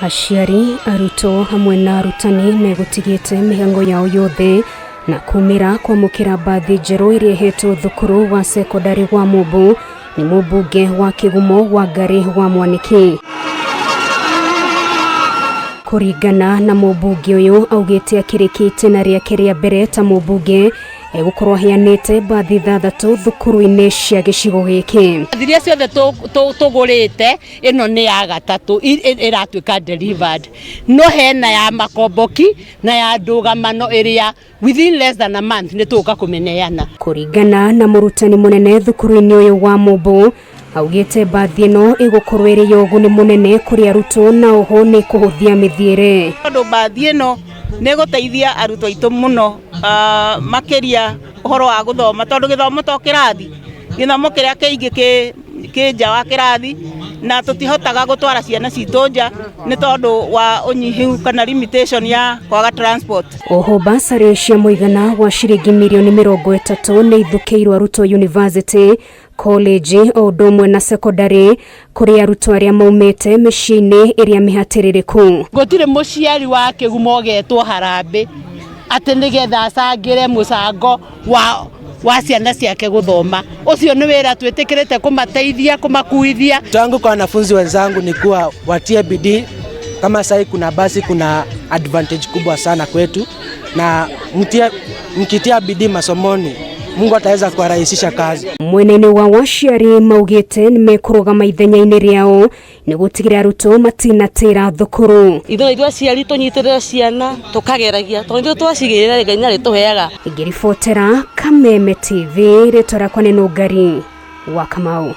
Aciari, arutwo hamwe na arutani megũtigĩte mĩhango yao yothe na kumĩra kwamũkĩra mbathi njerũ ĩrĩa ĩhetwo thukuru wa cekondarĩ wa Mũmbu nĩ mũmbunge wa Kĩgumo Wangari wa Mwaniki. Kũringana na mũmbunge ũyũ augĩte akĩrĩkia itĩna rĩake rĩa mbere ta mũmbunge egũkorwo aheanĩte mbathi 6 thukuru-inĩ cia gĩcigo gĩkĩ. Iria ciothe tũgũrĩte ĩno nĩ ya gatatũ ĩratuĩka delivered, no hena ya makomboki na ya ndũgamano ĩrĩa within less than a month nĩ tũgũka kũmĩneana. Kũringana na mũrutani mũnene thukuru-inĩ ũyũ wa Mũmbu augĩte mbathi ĩno ĩgũkorwo ĩrĩ ya ũguni mũnene kũrĩ arutwo na oho nĩ kũhũthia mĩthiĩre. Tondũ mbathi ĩno nĩ ĩgũteithia arutwo aitũ mũno makĩria ũhoro wa gũthoma, tondũ gĩthomo to kĩrathi, gĩthomo kĩrĩa kĩingĩ kĩ nja wa kĩrathi, na tũtihotaga gũtwara ciana citũ nja nĩ tondũ wa ũnyihu kana limitation ya kwaga transport. Oho basarĩ cia mũigana wa ciringi mirioni 30 nĩ ithũkĩirwo arutwo university, college o ũndũ ũmwe na secondary kũrĩ arutwo arĩa maumĩte mĩciĩ-inĩ ĩrĩa mĩhatĩrĩrĩku. Gũtirĩ mũciari wa Kĩgumo ũgetwo harambĩ atĩ nĩgetha acangĩre mũcango wa ciana ciake gũthoma. Ũcio nĩ wĩra twĩtĩkĩrĩte kũmateithia, kũmakuithia. Tangu kwa wanafunzi wenzangu ni kuwa watie bidii. Kama sasa kuna basi, kuna advantage kubwa sana kwetu, na mkitia bidii masomoni Mungu ataweza kuwarahisisha kazi. Mwena-inĩ wa waciari maugĩte nĩ mekũrũgama ithenya-inĩ rĩao nĩ gũtigĩrĩra arutwo matinatĩra thukuru. Ithuĩ aciari tũnyitĩrĩre ciana tũkageragia, tondũ ithuĩ twacigĩrĩra Ngai nĩarĩtũheaga. Ngĩribotera Kameme TV, rĩtwa rĩakwa nĩ Nũngari wa Kamau.